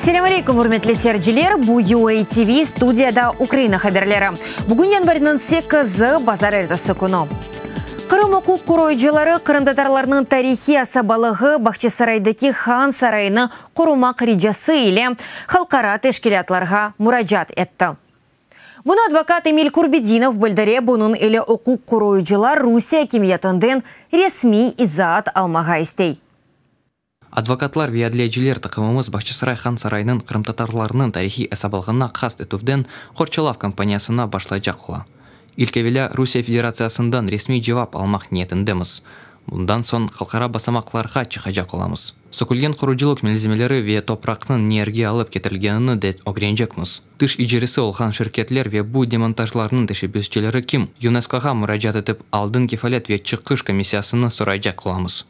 Selâm aleyküm, ürmetli seyirciler! Bu UA TV, studiyada Ukraina haberleri. Bugün yanvarniñ sekizi, bazarertesi künü. Qırım uquq qoruyıcıları qırımtatarlarnıñ tarihiy asabalığı Bağçasaraydaki Han sarayını qorumaq ricası ile halqara teşkilâtlarğa muracaat etti. Bunı advokat Emil Kurbedinov bildire, bunıñ ile uquq qoruyıcılar Rusiye akimiyetinden resmiy izaat almağa istey. Advokatlar ve adliyeciler taqımımız Bağçasaray Han sarayınıñ qırımtatarlarnıñ tarihiy esabalığına qast etüvden qorçalav kampaniyasına başlaycaq ola. İlk evelâ Rusiye Federatsiyasından resmiy cevap almaq niyetindemiz. Bundan soñ halqara basamaqlarğa çıqacaq olamız. Sökülgen qurucılıq malzemeleri ve topraqnıñ ne yerge alıp ketirilgenini de ögrenecekmiz. Tış icaresi olğan şirketler ve bu demontajlarnıñ teşebbüsçileri kim? YUNESKOğa muracaat etip, aldın kefalet ve çıqış komissiyasını soraycaq olamız.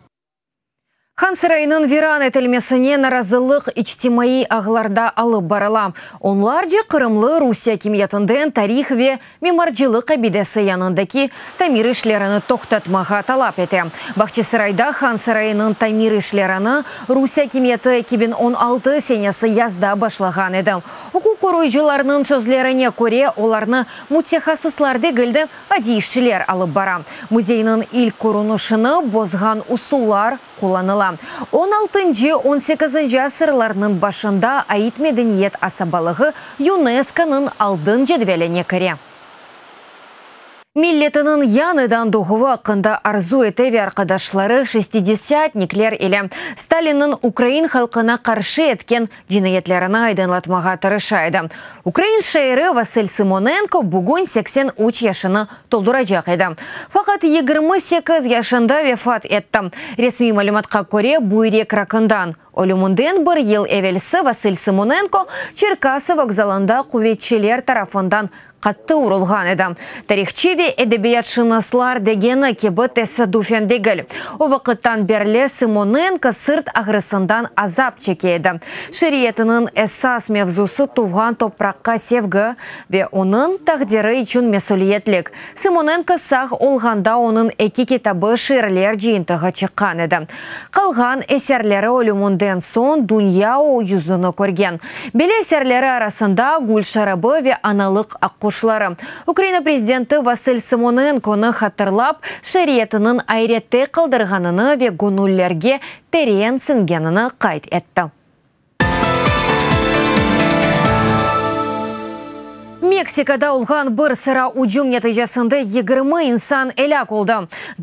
Han sarayınıñ viran etilmesine narazılıq içtimaiy ağlarda alıp barıla. Onlarca qırımlı Rusiye akimiyetinden tarih ve mimarcılıq abidesi yanındaki tamir işlerini toqtatmağa talap ete. Bağçasarayda Han sarayınıñ tamir işlerini Rusiye akimiyeti 2016 senesi yazda başlağan edi. Uquq qoruyıcılarnıñ sözlerine köre, olarnı mütehassıslar degil de, Adiy işçiler alıp bara. Müzeyniñ ilk körünişini bozğan usullar qullanıla. On altıncı, on sekizinci asırlarnıñ başında ait medeniyet asabalığı YUNESKOnıñ altın cedveline kire. Milletiniñ yañıdan doğuvı aqqında arzu ete ve arqadaşları şestidesâtnikler ile Stalinniñ ukrain halqına qarşı etken cinayetlerini aydınlatmağa tırışa edi. Ukrain şairi Vasıl Sımonenko bugün 83 yaşını tolduracaq edi. Faqat 28 yaşında vefat etti. Resmiy malümatqa köre, büyrek rakından. Ölüminden bir yıl evelsi Vasıl Sımonenko Çerkası vokzalında quvetçiler tarafından qattı urulğan edi. Tarihçı ve edebiyatşınaslar degeni kibi tesadüfen degil. O vaqıttan berli Sımonenko sırt ağrısından azap çeke edi. Şiiriyetiniñ esas mevzusı tuvğan topraqqa sevgi ve onıñ taqdiri içün mesüliyetlik. Sımonenko sağ olğanda onıñ eki kitabı şiirler cıyıntığı çıqqan edi. Qalğan eserleri ölüminden soñ dünya yüzüni körgen. Belli eserleri arasında Gül şarabı ve Analıq aqquşları. Ukraina prezidenti Vasıl Sımonenkonı hatırlap, şiiriyetiniñ ayrette qaldırğanını ve göñüllerge teren siñgenini qayd etti. Meksikada olğan bir sıra ücüm neticesinde 20 insan elâk oldı,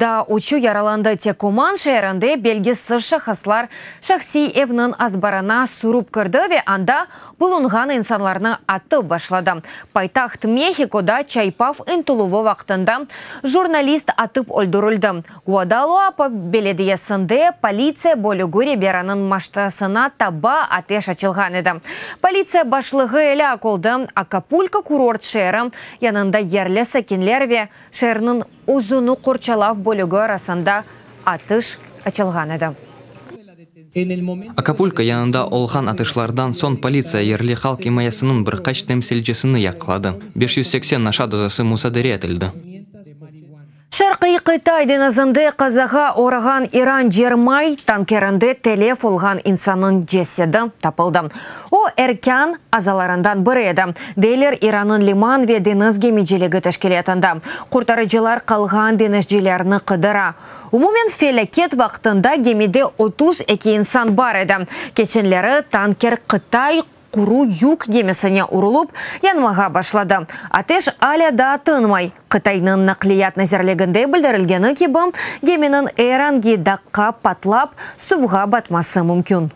daa üçü yaralandı. Tekuman şeerinde belgisiz şahıslar şahsiy evniñ azbarına sürüp kirdi ve anda bulunğan insanlarnı atıp başladı. Paytaht Mehikoda çaypav ıntıluvı vaqtında jurnalist atıp öldürildi. Guadaloapa belediyesinde politsiya bölügi reberiniñ maşnasına taba ateş açılğan edi. Politsiya başlığı elâk oldı. Akapulko kurort şeeri yanında yerli sakinler ve şeerniñ özüni qorçalav bölügi arasında atış açılğan edi. Akapulko yanında olğan atışlardan soñ politsiya yerli halq imayesiniñ bir qaç temsilcisini yaqaladı. 580 naşa dozası musadere etildi. Şarqiy Qıtay deñizinde qazağa oğrağan İran cermay tankerinde telef olğan insannıñ cesedi tapıldı. O, erkân azalarından biri edi, deyler İrannıñ liman ve deñiz gemiciligi teşkilâtında. Qurtarıcılar qalğan deñizcilerni qıdıra. Umumen felâket vaqtında gemide 32 insan bar edi. Keçenleri tanker Qıtay Quru yük gemisine urulıp, yanmağa başladı. Ateş alâ daa tınmay. Qıtaynıñ Naqliyat nazirliginde bildirilgeni kibi, geminiñ er angi daqqa patlap, suvğa batması mümkün.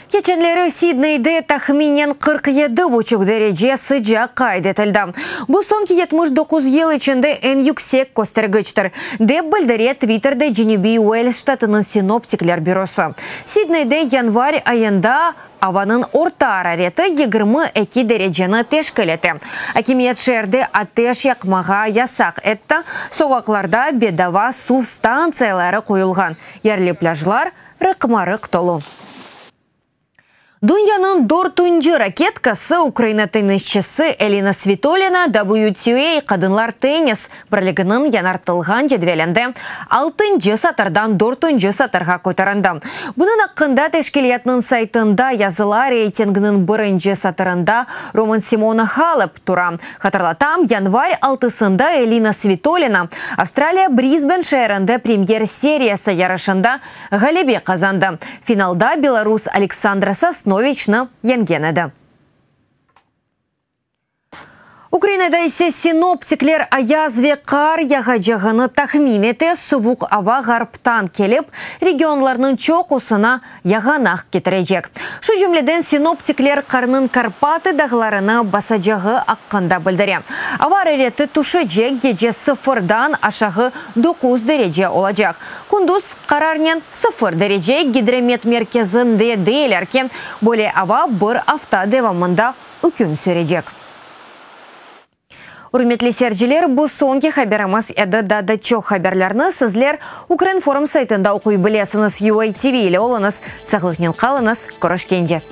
Keçenleri Sidneyde tahminen 47 buçuq derece sıcaq qayd etildi. Bu soñki 79 yıl içinde eñ yüksek köstergiçtir, dep bildire Twitterde Cenübiy Uels ştatınıñ sinoptikler bürosı. Sidneyde yanvar ayında avanıñ orta arareti 22 dereceni teşkil ete. Akimiyet şeerde ateş yaqmağa yasaq etti, soqaqlarda bedava suv stantsiyaları qoyulğan, yerli plâjlar rıqma-rıq tolu. Dünyanıñ dörtünci raketkası, Ukraina tennisçisi Elina Svitolina WTA qadınlar tennis birliginiñ yañartılğan cedvelinde altıncı satırdan dörtünci satırğa köterildi. Bunıñ aqqında teşkilâtnıñ saytında yazıla. Reytingniñ birinci satırında rumın Simona Halep tura. Hatırlatam, yanvar altısında Elina Svitolina Avstraliya Brisben şeerinde Premyer seriyası yarışında ğalebe qazandı. Finalda belarus Aleksandra Sosnoviçni yeñgen edi. Ukrainada ise sinoptikler ayaz ve qar yağacağını tahmin ete, suvuq ava ğarptan kelip, regionlarnıñ çoqusına yağanaq ketirecek. Şu cümleden, sinoptikler qarnıñ Karpatı dağlarını basacağı aqqında bildire. Ava arareti tüşecek, gece sıfırdan aşağı doquz derece olacaq. Kündüz qararnen sıfır derece. Gidrometmerkezinde deyler ki, böyle ava bir afta devamında üküm sürecek. Ürmetli seyirciler, bu soñki haberimiz edi. Daa da çoq haberlerni sizler Ukrinform saytında oquy bilesiñiz. UATV ile oluñız, sağlıqnen qalıñız, körüşkence.